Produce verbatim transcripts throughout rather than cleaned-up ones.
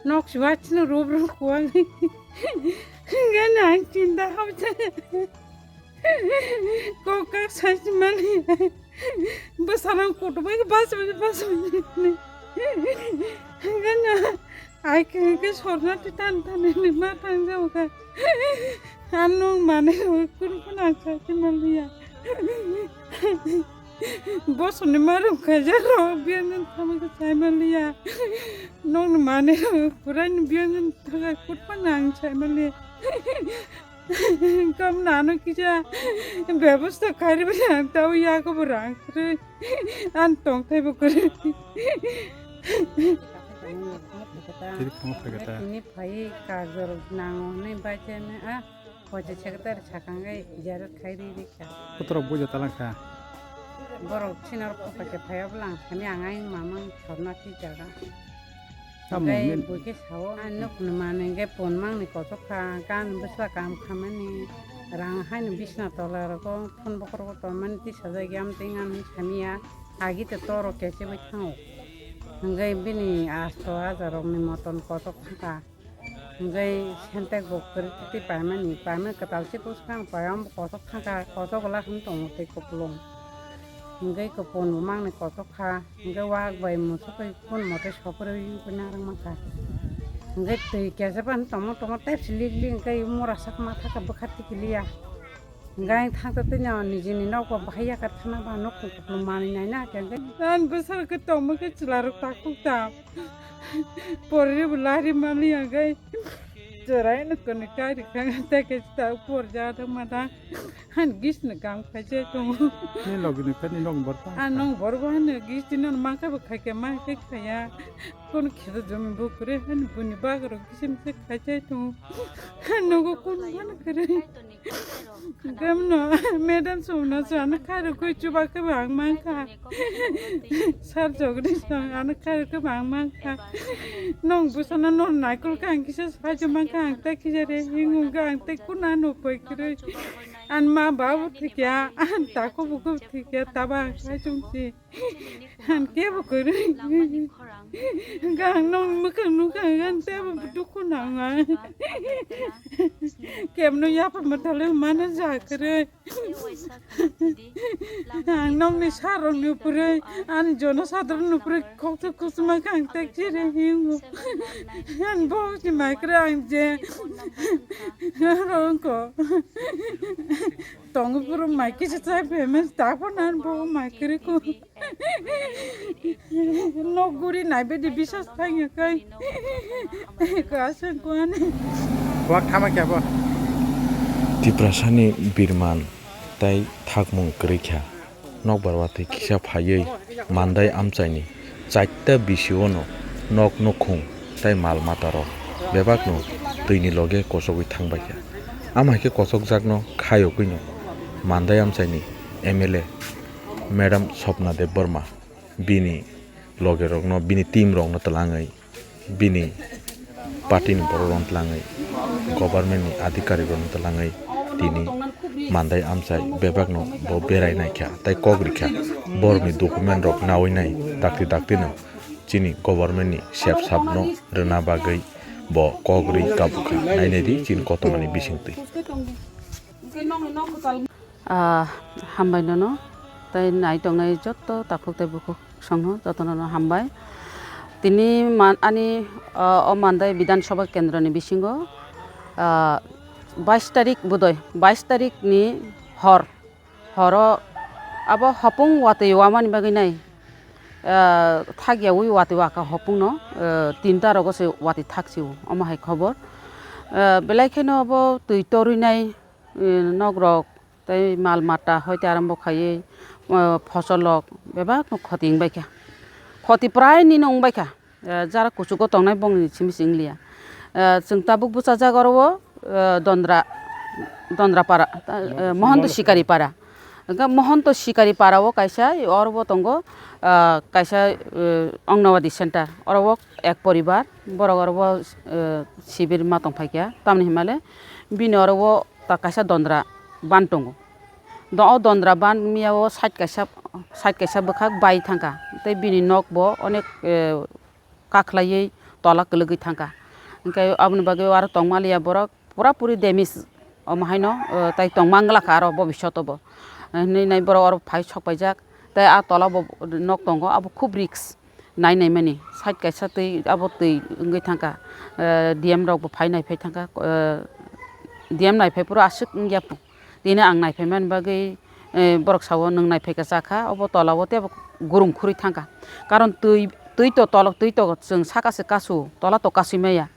Nok si wachino rob rob kuwang. Gana ang chinta hapsa. Kok kak sai si mali. Bwsarang kutu bai bas bai bas bai. Gana ai ke ke sorna ti tan tan ni ma tang jao ka. Ano mane kun kun ang sai si mali ya. Bosoni marok khaijak rok, biyang tamo khe sai manliya. Nokni manwi rok, puraini biyang thangkha kutphano ang sai manliya. Kom nano kisa bebosta khairwi ang tao yago bo rang kwrwi. Ang tongthai bo kwrwi. Tini phai kajol nango hwnwi bai khe a. Pochi secretary sakang gai jarat khai ri ri kha. Kotorok buja talang kha. Borok sinor photo khe phai ablang sani ang ai mamang thorna ti jaga. Tamo Gai min- bui khe sao, "Ang nuk ni mani gai pon mang ni kotok kha, gan bwsla kam khamani, rang hai ni bisna tola rogo phone bokhorok tongmani ti sajak yam tei ngan samiya, agi te toro kese bai thango." Hinggai bini asto ajar rok ni moton kotok kha. Hingke sentek bo kwrwi twi paimani, paimani kwtal se bwskang pai, omo kochok thangkha, kochok wla hwn tongo tei kupulung. Hingke kupun bo mangni kochok kha, hingke wak bai muchukgwi kun mote sopre wngwi narwk mankha. Hingke twi kesa phano tongma tongma tei silik lik hingke mura sak ma thaka bwkha tikiliya. Hingke ang thangta tei no nijini nogo bahai yakar thana ba nok kupulung manwi naina hingke. Ang bwsarok khe tongma khe chwla rok takhuk ta. Porri bo lari mani agai. Cherai no koni kari khang ta ke ta por ja da ma da. Han gis no kam khai je tong. Ni logi ni kani nong bor ta. A nong bor bo han gis ti non ma ka bo khai ke ma ke khaya. Kon khe do jomi bo kure han buni bagro gisim se khai je tong. Han nogo kon ban kare. Gamno, madam sumna sana khairok koi chuba khe bang mankha. Sar jogri song ana khairok khe bang mankha. Nong busana nor naikol kha ang kisa sajo mankha ang ta kisa re hingung kha ang ta kuna no poi kre. An ma babu thikya, an tako buku thikya, taba ang kha chungsi. Ang kebo kwrwi. Gang nong mwkhang nukha, ang tebo dukhu nanga. Kemno yapha mwthale mana ja kwrwi. Ang nongni sarokni upre, ani jono sadrokni upre kokthok kusuma kang tek chiri hingo. Ang bokni maikre ang je. Rongko. Tongo puro maikisa chai payment tako nan bo maikre ko. Nok guri nai bedi bisas thangya kai. Ko asang ko ani. Wak thama kya bo? Tiprasani birman tei thakmung kwrwi kha. Nokbar watwi kisa phaiwi Mandai amchaini chaita bisio no nok nukhung tei mal matarok bebakno twini loge kochogwi thangbaikha. Amo hai khe kochokjakno khayogwino Mandai amchaini M L A Madam Swapna Debbarma bini logerokno, bini team rokno twlangwi, bini party ni borok rokno twlangwi, government ni adhikari rokno twlangwi tini Mandai amchai bebakno bo berai naikha tei kok rikha, borokni document rok nawi nai dakti dakti no chini government ni sep sap no rwna bagwi bo kok ri kabukha. Nainai di chini kotorma ni bisingtwi. Ah, hambai nono, tei nai tongnai jotto takhuk tei bukhuk songno jotono no hambai. Tini man-, ani, ah, o Mandai Bidhan Sabha Kendro ni bisingo, ah, bais tarik bodoi, bais tarik ni hor, horo abo hopung watwi wamani bagwi nai, ah, thakyawi watwi waka hopung no, ah, tinta rogo se watwi thaksio, omo hai khobor. Ah, belai kheno abo twi torwi nai, eh, nok rok tei mal mata hoite arambo khaiwi, eh, phosol rok bebak no khoti wngbaikha. Khoti prai nino wngbaikha. Eh, jara kuchugo tongnai bongni simi se wngliya. Eh, chwng tabuk bwchajak oro o, eh, Dondra, Dondra para, ta-, eh, Mohanto Sikari para. Hwnkhe Mohanto Sikari para o kaisa, oro bo tongo, ah, kaisa, eh, Anganwadi center. Oro o ek poribar, borok oro o, eh, sibir ma tongphaikha. Tamni hinmale bini oro o ta kaisa dondra ban tongo. Do-, o dondra ban miya o side kaisa, side kaisa bwkhak bai thangkha. Tei bini nok bo onek, eh, kakhlaiwi tola kwlwgwi thangkha. Hwnkhe aboni bagwi aro tongma liya borok pura puri damage omo haino, o, tai tongma wngla kha aro bobishoto bo. Hinwi nai borok oro phai sok paijak, tei a tola bo nok tongo, abo khub risk nai naimani. Side kaisa twi abo twi wngwi thangkha, eh, D M rok bo phai nai phai thangkha, eh, D M nai phai phuru aswk wngya. Tini ang naiphai mani bagwi, eh, borok sao, "Nwng naiphai kha, cha kha, obo tola o tei bo gurung khurui thang kha." Karon twi, twi to tolo, twi to chwng saka se kasu, tola to kasui maya.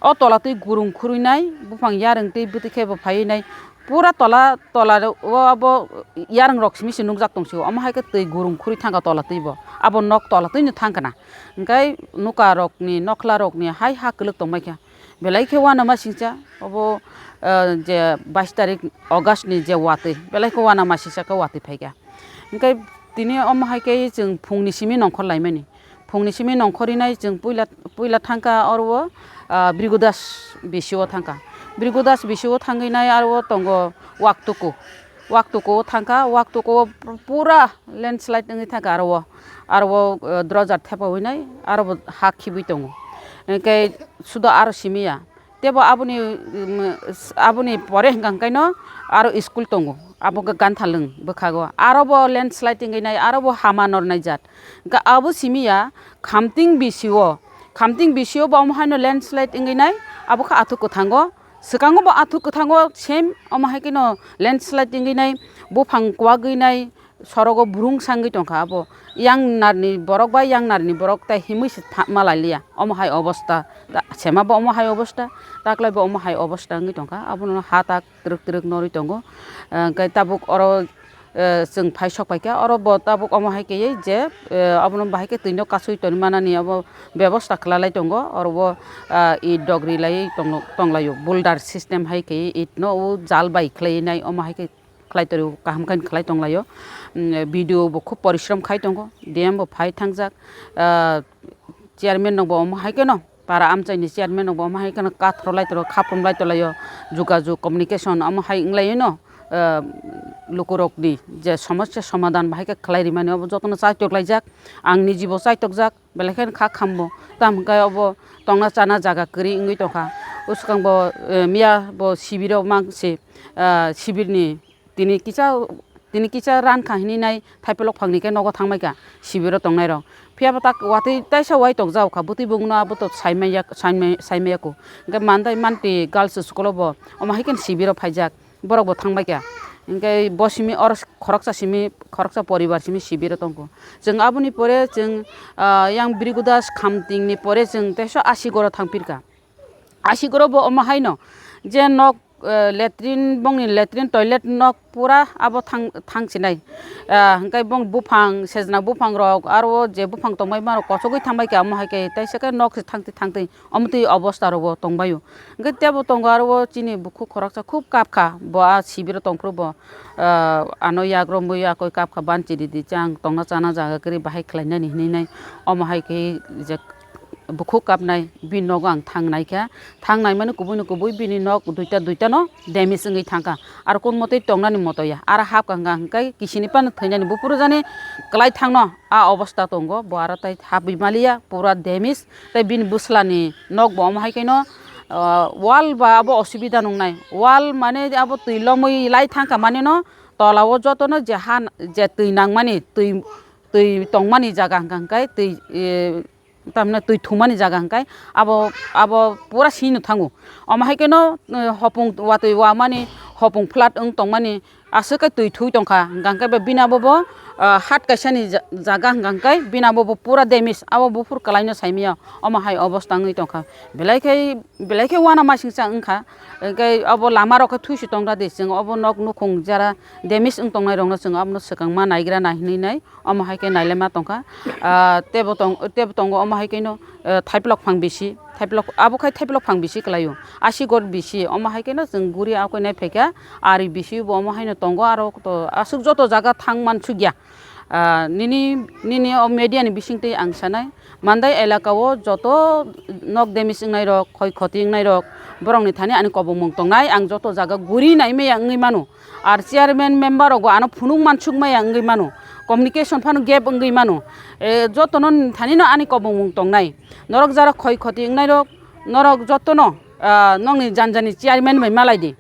O tola twi gurung khurui nai, buphang yarwng twi bwtwi khe bo phaiwi nai. Pura tola, tola o abo yarwng rok simi se nukjak tong sio. Omo hai khe twi gurung khurui thang kha tola twi bo. Abo nok tola twi no thang khna. Hwnkhe nuka rok ni, nokhla rok ni hai ha kwlwk tong mai kha. Belai khe uanama singcha, obo, eh, je bais tarik August ni je watwi, belai khe uanama singcha khe watwi phaikha. Hwnkhe tini omo hai khe chwng phungni simi nongkhor laimani. Phungni simi nongkhor rinai chwng puila, puila thangkha oro o, ah, Brigodas bisio thangkha. Brigodas bisio thangwi nai aro o tongo Waktuku. Waktuku o thangkha, Waktuku o pura landslide wngwi thangkha aro o. Aro o, eh, drojar thepawi nai, aro bo ha khibwi tongo. Hwnkhe sudo aro simi ya. Tebo aboni, um, aboni pore hwnkha hwnkhe no aro school tongo. Abo khe Ganthalwng bwkhago. Aro bo landslide wngwi nai, aro bo hama nornai jat. Hwnkhe abo simi ya Khamting bisio, Khamting bisio bo omo haino landslide wngwi nai, abo khe athuk kwthango. Swkango bo athuk kwthango same omo hai kheno landslide wngwi nai, buphang kwagwi nai, sorogo burung sangwi tongkha abo. Yang narni borok bai yang narni borok tai himwi se tha-, ma lai liya. Omo hai obosta. Ta-, sema bo omo hai obosta, taklai bo omo hai obosta wngwi tongkha. Abono ha tak twrwk twrwk norwi tongo. Eh, hwnkhe tabuk oro, eh, chwng phai sok paikha. Oro bo tabuk omo hai khe je, eh, abono bahai khe twino kasui toni manani abo bebosta khwlalai tongo. Oro bo, ah, it dogri lai tonglo-, tonglaio. Boulder system hai khe it no o jal bai khlai nai omo hai khe khlai torio, kaham khe khlai tonglaio. Mm, B D O bo khub porishrom khai tongo, D M bo phai thangjak, ah, chairman rok bo omo hai kheno, para amchaini chairman rok bo omo hai kheno kathro lai toro, khaprum lai tolaio, jogajog communication omo hai wnglaino, ah, lukurokni je somosya somadhan bahai khe khlai rimani obo jotono chaitok laijak, ang nijibo chaitokjak, belai kheno kha khambo, tamo hwnkhe obo tongna chana jaga kwrwi wngwi tongkha. Bwskango, eh, miya bo sibiro mang se, ah, sibirni Tini kisa, tini kisa ran kha hinwi nai thaiplok phangni khe nogo thangbai kha sibiro tongnai rok. Phiya bo tak watwi taisa wai tongjak kha, bwtwi bungno abo to saimaya, saimaya, saimaya kho. Hwnkhe Mandai Manti Girls School o bo omo hai khe sibiro phaijak, borok bo thangbai kha. Hwnkhe bo simi oro khoroksa simi, khoroksa poribar simi sibiro tongkho. Chwng aboni pore chwng, ah, yang Brigodas Khamtingni pore chwng teisa Asigoro thangphirkha. Asigoro bo omo haino je nok, eh, latrine, bongni latrine toilet nok pura abo thang, thang sinai. Ah, hwnkhe bong buphang, sejna buphang rok, aro o je buphang tongbai ma rok kochogwi thangbai khe, omo hai khe taisa khe nok se thangtwi thangtwi omo twi obosta rok bo tongbai o. Hwnkhe tebo tongo aro o chini bukhuk khoroksa khub kap kha, bo a sibiro tongphuru bo, ah, ano yak romwi yakoi kap kha, banchi ridi chang tongna chana jaga kwrwi bahai khlainani hinwi nai, omo hai khe je bukhuk kapnai, bini nogo ang thang naikha. Thang naimani kubui ni kubui bini nok duita duita no damage wngwi thangkha. Aro kun motwi tongnani moto ya. Aro hapkha hwnkha hwnkhe kisini phano thwinani buphuru jani kwlai thangno a obosta tongo. Bo aro tai hapwi maliya, pura damage. Tai bini bwslani nok bo omo hai khe no, ah, wall ba abo osubida nungnai. Wall mane abo twi lomwi lai thangkha mane no tola o joto no je ha, je twi nangmani, twi, twi tongmani jaga hwnkha hwnkhe twi, eh, Tamni twi thumani jaga hwnkhe abo, abo pura sino thango. Omo hai kheno, eh, hopung watwi wamani, hopung flat wng tongmani aswk khe twi thwi tongkha. Hwnkhe bini abo bo, ah, hat kaisani ja-, jaga hwnkhe bini abo bo pura damage, abo buphuru kwlaino saimaya. Omo hai obosta wngwi tongkha. Belai khe, belai khe uanamasingcha wngkha. Hwnkhe abo lama rok khe thwi se tongra di, chwng obo nok nukhung jara damage wng tongnai rokno chwng abono swkangma naigra nai hinwi nai. Omo hai khe nailaima tongkha. Ah, tebo tong, tebo tongo omo hai khe no, eh, thaiplok phang bisi, thaiplok, abo khai thaiplok phang bisi kwlaio. Asi got bisi, omo hai khe no chwng guri akoi nai phaikha, ari bisi bo omo hai no tongo, aro to aswk joto jaga thang mansukya. Ah, nini, nini o media ni bisingtwi ang sanai, Mandai elaka o joto nok damage wngnai rok, khoi khoti wngnai rok, borok ni thani ani kobongmung tongnai, ang joto jaga guri nai maya wngwi mano. Ar chairman member rok bo ano phunuk mansuk maya wngwi mano. communication phano gap wngwi mano. Eh, jotono thani no ani kobongmung tongnai. Norok jara khoi khoti wngnai rok, norok jotono, ah, nokni janjani chairman bai malai di.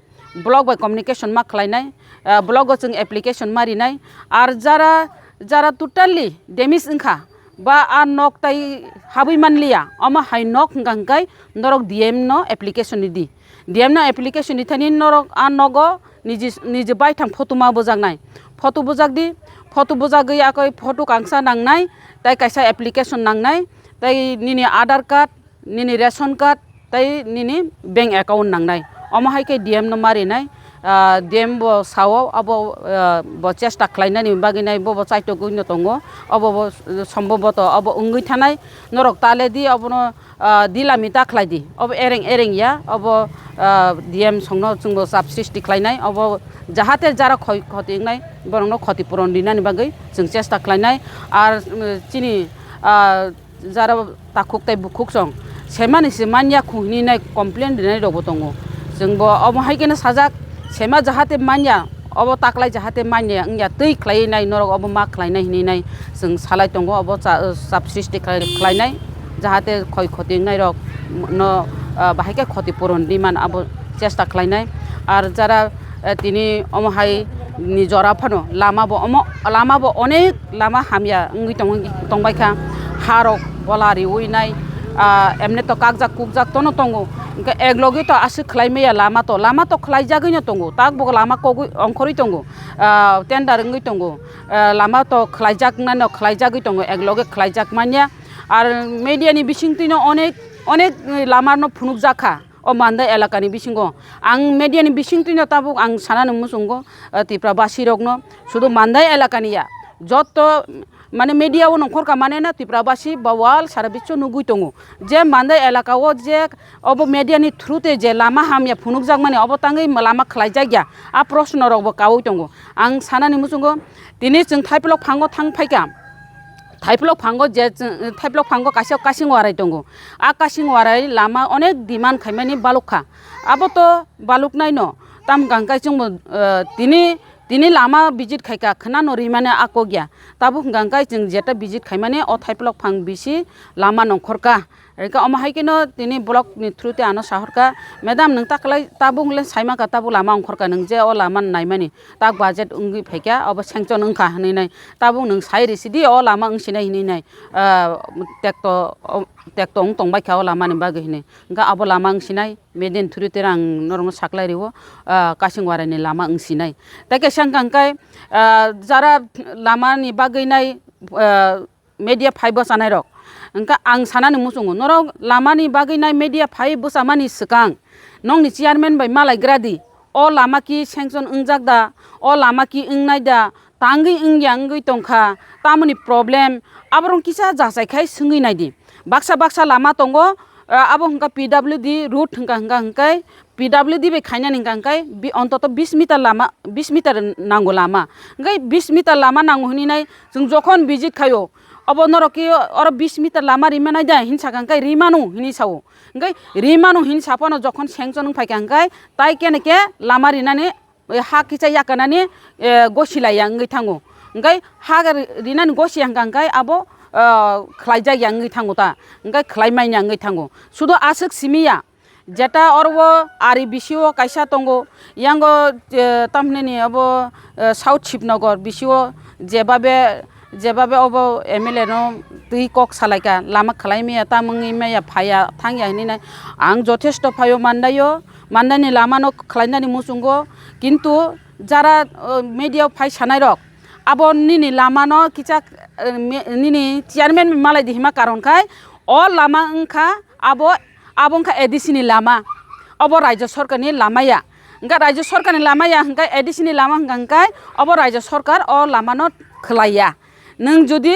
Block bai communication ma khlainai, ah, block o chwng application ma rinai. Ar jara, jara totally damage wngkha, ba a nok tai habwi manliya, omo hai nok hwnkha hwnkhe norok D M no application ridi. D M no application rithani norok a nogo niji, niji baithang photo ma bujaknai. Photo bujakdi, photo bujagwi akoi photo kangsa nangnai, tai kaisa application nangnai, tai nini Aadhaar card, nini ration card, tai nini bank account nangnai. Omo hai khe D M no ma rinai, ah, D M bo sao, abo, ah, bo chesta khlainani bagwi nai, bo bo chaitogwi no tongo, obo bo sombhoboto obo wngwi thanai, norok ta le di, obono, ah, dilami ta khlai di, obo ereng ereng ya, obo, ah, D M songno chwngbo chap sristi khlainai, obo jahate jara khoi khoti wngnai, borokno khoti puron rinani bagwi chwng chesta khlainai. Ar, um, chini, ah, jara takhuk tai bukhuk song semani se manya khu hinwi nai complain rinai rokbo tongo. Chwngbo omo hai kheno sajak, sema jahate manya, obo taklai jahate manya wngya twi khlaiwi nai norok obo ma khlainai hinwi nai chwng salai tongo, obo cha-, chap sristi khlai-, khlainai jahate khoi khoti wngnai rok no, ah, bahai khe khoti puron rinman abo chesta khlainai. Ar jara eh, tini omo hai ni jora phano lama bo omo, lama bo onek lama hamya wngwi tong, tongbai kha, ha rok bola riwi nai, ah, emne to kakjak kukjak tono tongo, hwnkhe ek logi to aswk khlai maya lama to, lama to khlai jagwi no tongo, tak bo lama kogwi ongkhorwi tongo, ah, tender wngwi tongo, ah, lama to khlai jak nano khlai jagwi tongo, ek loge khlai jak manya. Ar media ni bising twi no onek, onek lama no phunuk jak kha. O Mandai elakani bisingo ang media ni bisingtwi no tabuk ang sanani muchungo, eh, Tripura basi rokno sudu Mandai elakani ya, jotto mane media o nongkhorka mane na Tripura basi ba world sara biswo nugwi tongo je Mandai elaka o je obo media ni through te je lama hamya phunukjak mani obo tangwi lama khlaijak ya, a proshno rok bo kaui tongo. Ang sanani muchungo tini chwng Thaiplok phango thang phaikha, Thaiplok phango je chwng, Thaiplok phango kaisa kasing warai tongo. A kasing warai lama onek demand khaimani baluk kha. Abo to baluk nai no. Tam hwnkha hwnkhe chwngbo, eh, tini, tini lama visit khaikha khwnano rimani a kok ya. Tabuk hwnkha hwnkhe chwng jeta visit khaimani o Thaiplok phang bisi lama nongkhor kha. Hwnkhe omo hai kheno tini block ni through te ano sahor kha, "Madam, nwng ta kwlai tabuk le sai mankha, tabuk lama ongkhor kha, nwng je o lama naimani tak budget wngwi phaikha, obo sanction wngkha," hinwi nai. Tabuk nwng sai risi di, o lama wngsinai hinwi nai, ah, tekto, o, tekto wng tongbai kha o lama ni bagwi hinwi. Hwnkhe abo lama wngsinai, media ni through te ang norokno saklai rio, ah, kasing warai ni lama wngsinai. Tei kaisa hwnkha hwnkhe, ah, jara lama ni bagwi nai, ah, media phai bwchanai rok. Hwnkhe ang sanani muchungo, norok lama ni bagwi nai media phai bwchamani swkang, nokni chairman bai malai gra di. O lama ki sanction wngjak da, o lama ki wngnai da, tangwi wngya wngwi tongkha, tamoni problem, aborok kisa jachai khai swngwi naidi. Baksa baksa lama tongo, ah, abo hwnkha P W D route hwnkha, hwnkha hwnkhe P W D bai khainani hwnkha hwnkhe bi-, ontoto bis meter lama, bis meter nango lama. Hwnkhe bis meter lama nango hinwi nai chwng jokhon visit khaio, obo norok ki oro bis meter lama rimanai da hinwi sakha hwnkhe rimano hinwi sao. Hwnkhe rimano hinwi saphano jokhon sanction wng phaikha hwnkhe tai kene khe lama rinani, eh, ha kisa yakanani, eh, gosilaiya wngwi thango. Hwnkhe ha ri-, rinani gosiya hwnkha hwnkhe abo, ah, khlaijak ya wngwi thango ta, hwnkhe khlai manya wngwi thango. Sudo aswk simi ya, jeta oro o ari bisio kaisa tongo, yango, eh, tamhinani abo, eh, South Shibnogor bisio jebabe, jebabe obo M L A no twi kok salaikha, lama khlai maya, tamungwi maya, phaiya, thangya hinwi nai. Ang jothesto phaio mandaio, mandaini lama no khlainani muchungo, kintu jara, o, media o phai sanai rok, abo nini lama no kicha, eh, me-, nini chairman malai di hima karon khai, o lama wngkha abo, abo wngkha A D C ni lama, obo Rajya Sarkar ni lama ya. Hwnkhe Rajya Sarkar ni lama ya hwnkhe A D C ni lama hwnkha hwnkhe obo Rajya Sarkar o lama no khlai ya. Nwng jodi,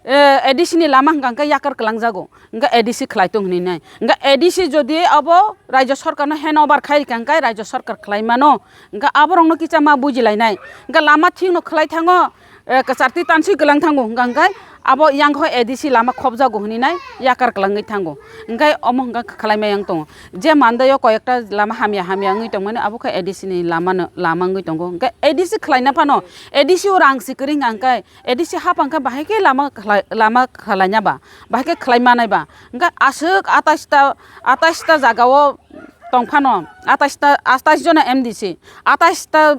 eh, A D C ni lama hwnkha hwnkhe yakar kwlangjago, hwnkhe A D C khlai tong hinwi nai. Hwnkhe A D C jodi abo Rajya Sarkar no hand over khai rikha hwnkhe Rajya Sarkar khlai mano. Hwnkhe aborok no kicha ma bujilainai. Hwnkhe lama thik no khlai thango, eh, kwchar twi tanswi kwlang thango hwnkha hwnkhe Abo yang khe A D C lama khobjago hwnwi nai yakar kwlangwi thango. Hwnkhe omo hwnkha khlaima yang tongo. Je mandaio koyekta lama hamya hamya wngwi tongmani abo khe A D C ni lama no, lama wngwi tongo. Hwnkhe A D C khlaina phano A D C o rang si kwrwi hwnkha hwnkhe A D C hapang khe bahai khe lama khlai-, lama khlaina ba, bahai khe khlai manai ba. Hwnkhe aswk atais ta, atais ta jagao tong phano, atais ta, atais jona M D C, atais ta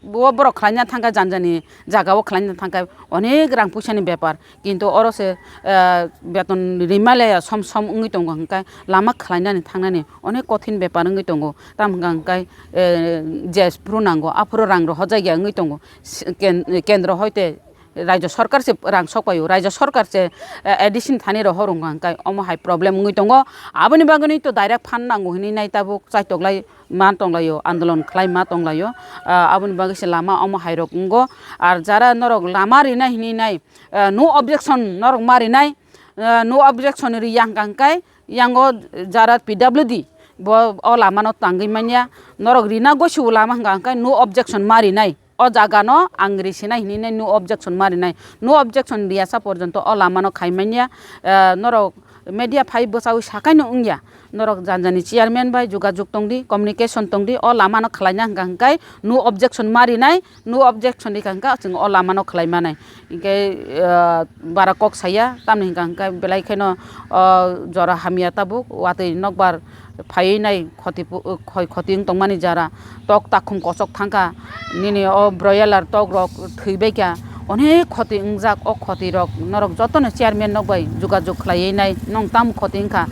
bo borok khlaina thangkha, janjani jagao khlaina thangkha, onek rang puisani bepar. Kintu oro se, eh, beton rimale som som wngwi tongo, hwnkhe lama khlainani thangnani onek kothin bepar wngwi tongo. Tamo hwnkha hwnkhe, eh, je phuru nango, aphuru rang rohorjakya wngwi tongo. S-, ken-, kendro hoite Raijo sorkar se rang sok paio, raijo sorkar se, eh, A D C ni thani rohor wngkha, hwnkhe omo hai problem wngwi tongo. Aboni bagwino to direct phan nango hinwi nai tabuk chaitoklai ma tonglaio, andolon khlai ma tonglaio. Ah, aboni bagwi se lama omo hai rok wngo. Ar jara norok lama rinai hinwi nai, eh, no objection norok ma rinai, eh, no objection ri yang kang kai, yango jara P W D bo o lama no tangwi manya, norok rina gosi o lama hwnkha hwnkhe no objection ma rinai. O jaga no ang risinai hinwi nai no objection ma rinai. No objection riyasa porjonto o lama no khai manya. Eh, norok media phai bwchaui sakai no wngya. Norok janjani chairman bai jogajog tongdi, communication tongdi, o lama no khlaina hwnkha hwnkhe no objection ma rinai, no objection rikha hwnkhe chwng o lama no khlai manai. Hwnkhe, eh, bara kok saya, tamni hwnkha hwnkhe belai kheno, o jora hamya tabuk, watwi nokbar phaiwi nai khoti pu-, khoi khoti wng tongmani jara, tok takhum kochok thangkha, nini o broiler tok rok thwibaikha, onek khoti wngjak, o khoti rok norok jotono chairman nok bai jogajog khlaiwi nai, nwng tamo khoti wngkha,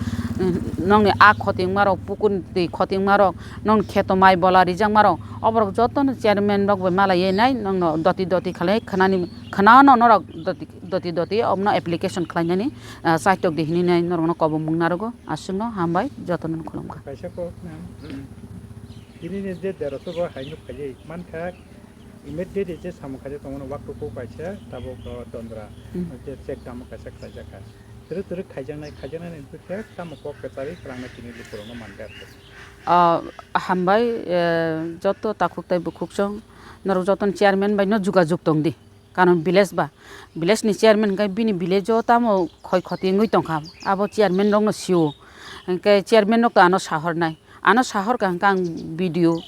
nokni a khoti wngmarok, pukurni twi khoti wngmarok, nokni kheto mai bola rijakmarok, oborok jotono chairman nok bai malaiwi nai, nokno doti doti khlai khwnani, khwnano norok doti. Doti doti omono application khlainani, ah, chaitok di hinwi nai norokno kobong mung narogo. Aswkno hambai, jotono khulumkha. Kaisa kok, nang, tini ni je derosho bo haino phaiwi mankha, immediately je samung khaijak tongmani waktuku kaisa tabuk, oh, tondra, Hmm. je check dam kaisa khlaijakha. Twrwk twrwk khaijaknai, khaijaknai ni bwkhe tamo kok kwcharwi kwlangna tini lukurokno mankha. Ah, hambai, eh, joto takhuk tei bukhuk chwng norok jotono chairman bai no jogajog tongdi. Karon village ba, village ni chairman hwnkhe bini village o tamo khoi khoti wngwi tongkha, abo chairman rokno sio. Hwnkhe chairman rok to ano sahornai, ano sahorkha hwnkhe ang B D O,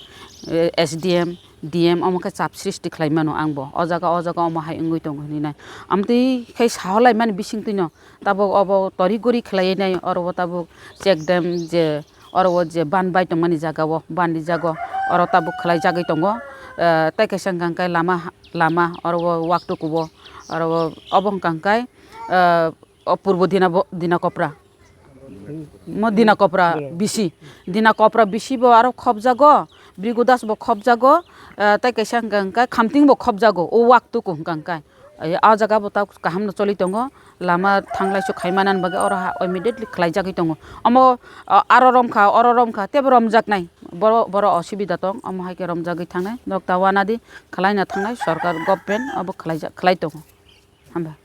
eh, S D M, D M omo khe chap srishti khlai mano ang bo. O jaga, o jaga omo hai wngwi tongo hinwi nai. Amtwi khe sahorlaimani bisingtwino tabuk obo tori gori khlaiwi nai, oro bo tabuk check dam je, oro o je ban bai tongmani jaga o, ban rijak o, oro tabuk khlai jagwi tongo. Eh, tei kaisa hwnkha hwnkhe lama, lama oro o waktuku o, oro o obo hwnkha hwnkhe, eh, o purbo Dina bo, Dina Kopra. Mo Dina Kopra bisi. Dina Kopra bisi bo aro khopjago, Brigu Das bo khopjago, eh, tei kaisa hwnkha hwnkhe Khamting bo khopjago, o waktuku hwnkha hwnkhe. Eh, o jaga bo ta kaham no choli tongo, lama thanglai su khai manani bagwi oro ha immediately khlai jagwi tongo. Omo, ah, aro romkha, oro romkha, tebo romjaknai. Boro, boro osubida tong, omo hai khe romjagwi thangnai. Nok ta wanadi khlaina thangnai, sorkar, government obo khlaijak, khlai tongo. Hamba.